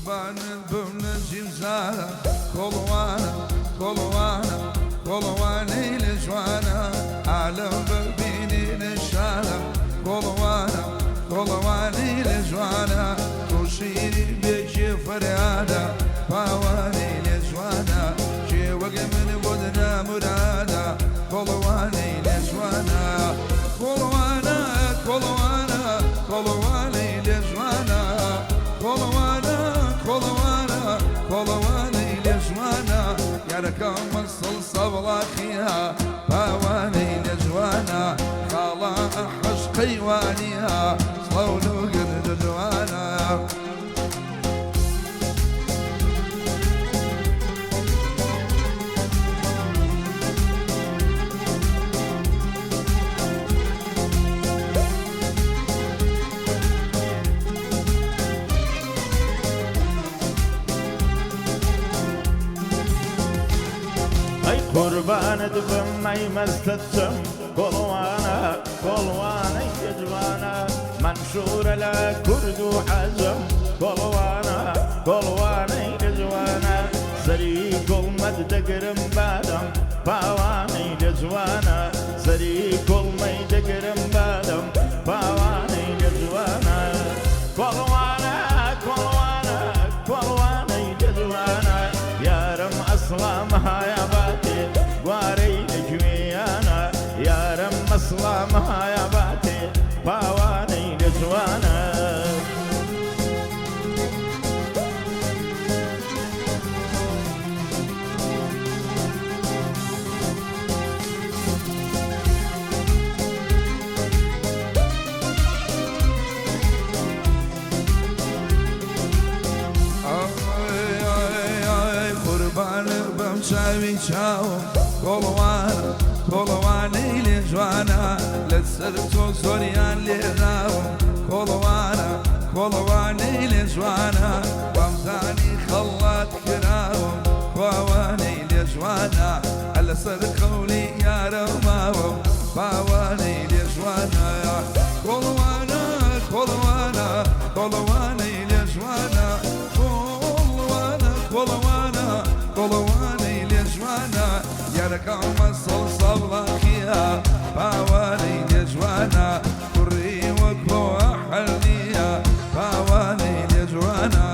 قوربانت بم نەجیم زارە کۆڵوانە کۆڵوانە کۆڵوانەی لە جوانە عالەم ببینی نشانە کۆڵوانە کۆڵوانەی لە جوانە تۆ شیری بێکێ فەریادە پاوانەی لە جوانە کێ وەک من بۆت نامورادە کۆڵوانەی لە جوانە کۆڵوانە کۆڵوانە کۆڵوانەی لە جوانە کۆڵوانە کۆڵوانە کۆڵوانەی لە جوانە یارەکەم مەسڵ سەوڵاخیە پاوانەی لە جوانە خاڵە ئەحەش قەیوانیە سڵاو لەو گردە جوانە. ئەی قوربانت بم ئەی مەستت چم کۆڵوانە کۆڵوانەی جوانە مەنشوورە لە کورد و عەجەم کۆڵوانە کۆڵوانەی جوانە سەری کوڵمەت دەگرم بادەم پاوانەی لە جوانە سەری کوڵمەی دەگرم بادەم پاوانەی لە جوانە کۆڵوانە کۆڵوانە کۆڵوانەی لە جوانە یارم ئەسڵام هایا باتێ گوارەی لە گوێیانە یارم ئەسڵام هایا باتێ پاوانەی لە جوانە. ئای قوربانت بم چاوی چاوم کۆڵوانە کۆڵوانەی لێ جوانە لەسەر تۆ زۆریان لێناوم کۆڵوانە کۆڵوانەی لێ جوانە وامزانی خەڵات کراوم خواوانەی لێ جوانە لەسەر قەولی یارە ماوم باوانەی لێ جوانە کۆڵوانە کۆڵوانە کۆڵوانەی لێ جوانە کۆڵوانە کۆڵوانە کۆڵوانەی لێ جوانە یارەکەم مەسڵ سەوڵاخیە پاوانەی لێ جوانە کوڕی وەکۆ ئەحەل نییە پاوانەی لێ جوانە.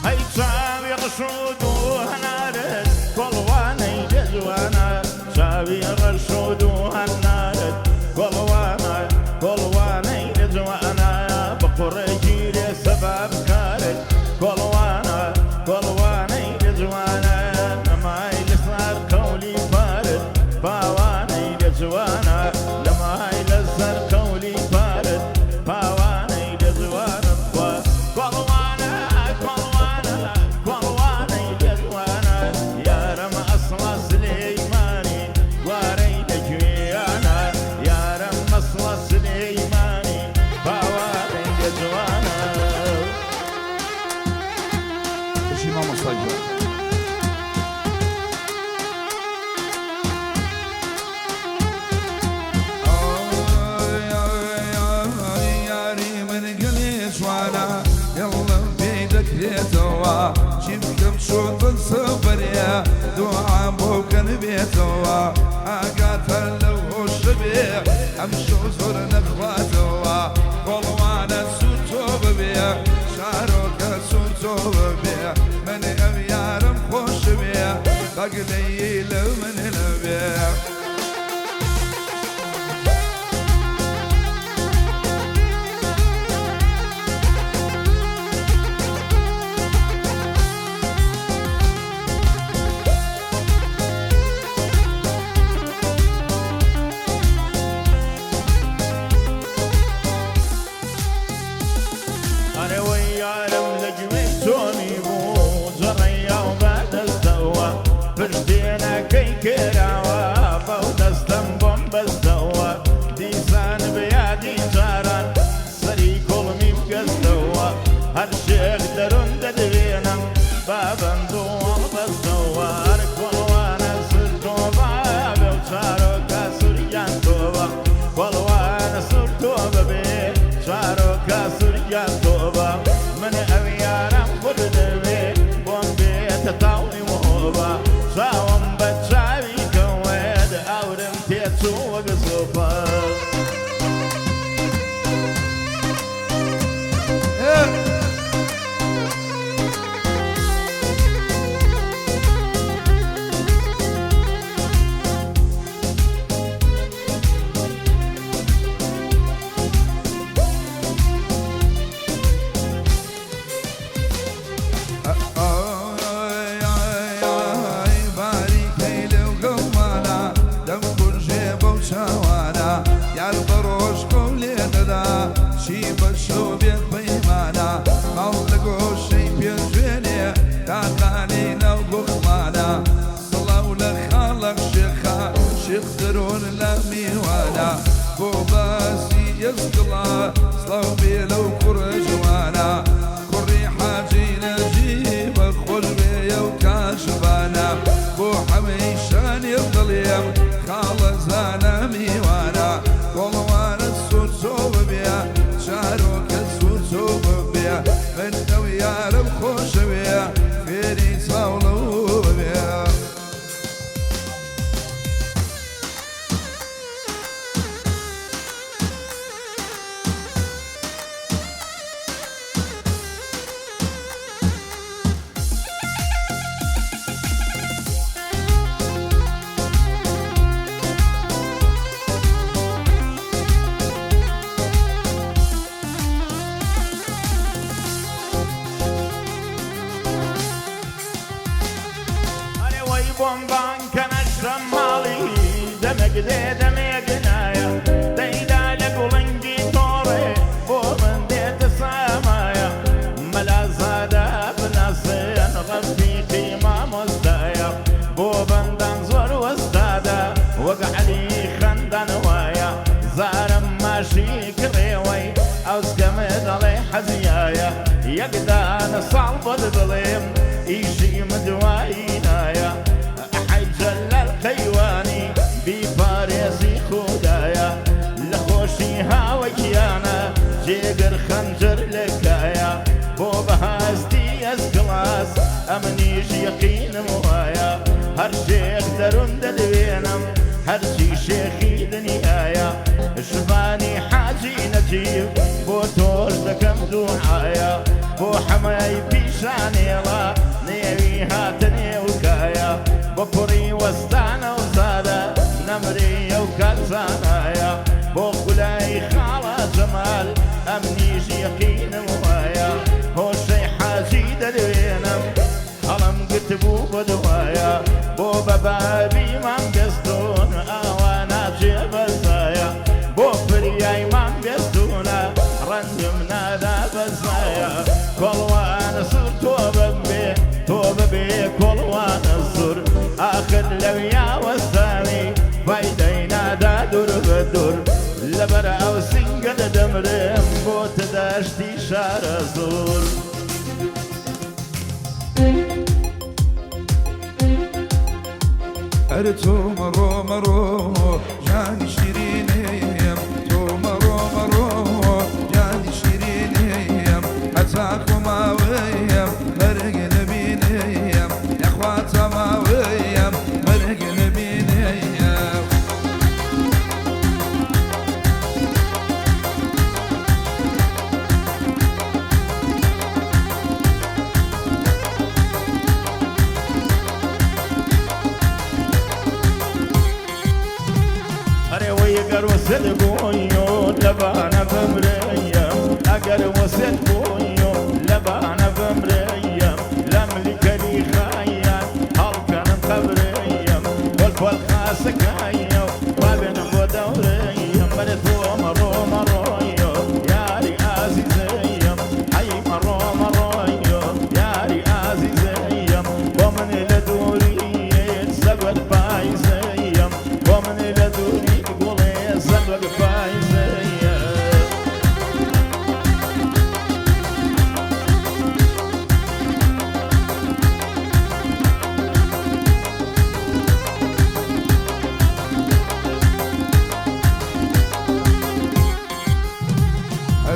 ئەی چاوی ڕەشود و هەنارت کۆڵوانەی لە جوانە چاوی ڕەشود و هەنارت کۆڵوانە کۆڵوانەی لە جوانە بە قوڕێگیرێ سەباب کارت کۆڵوانە کۆڵوانەی لە جوانە نەمای لەسەر قەولی پارت پاوانەی لە جوانە نەمای لەسەر قەولی پارت پاوانەی لە جوانە کۆڵوانە کۆڵوانە کۆڵوانەی لە جوانە یارم ئەسڵە سلەیمانی گوارەی لە گوێیانە یارم ئەسڵە سلەیمانی پاوانەی لە جوانە. بژی مامۆستا گیان. یاری من گەلێ جوانە دڵم پێی دەکرێتەوە چی بکەم چۆتن سەفەرێ دوعام بۆ بکەن بێتەوە ئاگاتان لەو هۆشە بێ ئەمشەو زۆر نەخواتەوە کۆڵوانە سوور تۆ ببێ شارۆکە سوور تۆ ببێ من ئەم یارم خۆش بێ بەگلەیی لە من نەبێ. چارۆکە سوریان تۆبە من ئەویارم خود دەوێ بۆم بێتە تاوی وۆبە چاوم بە چاوی کەوێت ئاورم تێچوو وەک زۆپە.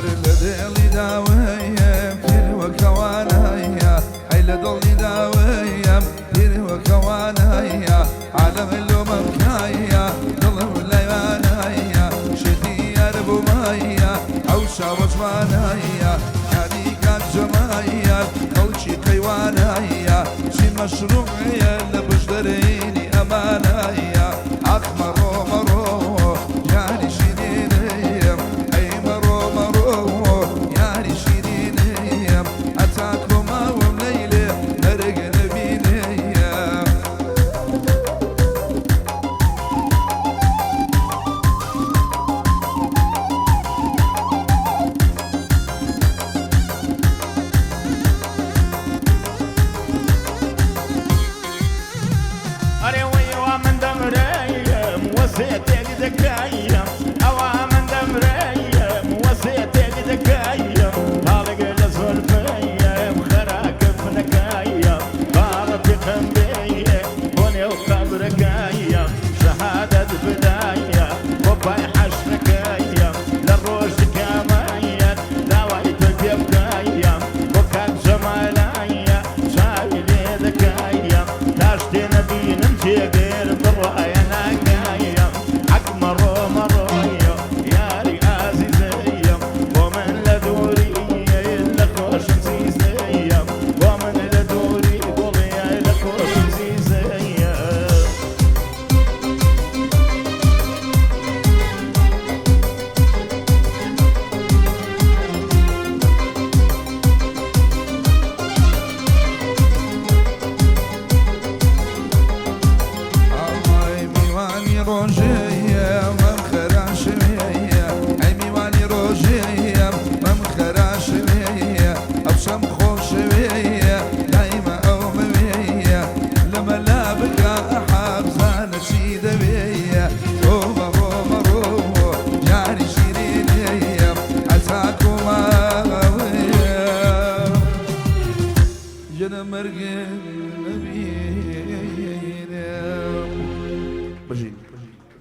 هەر لە دڵی داوەیەم تیر وەکەوانایە، ئەی لە دڵی داوەیەم تیر وەکەوانایە، عالەم لۆمەم کایە دڵم لایوانایە، شێتی یار بوومایە ئەو چاوە جوانایە، کانی کاک جەمایە خەڵکی قەیوانایە، چی مەشروعەیە لە پشت دەرینی ئەمانایە، ئاخ مەڕۆ.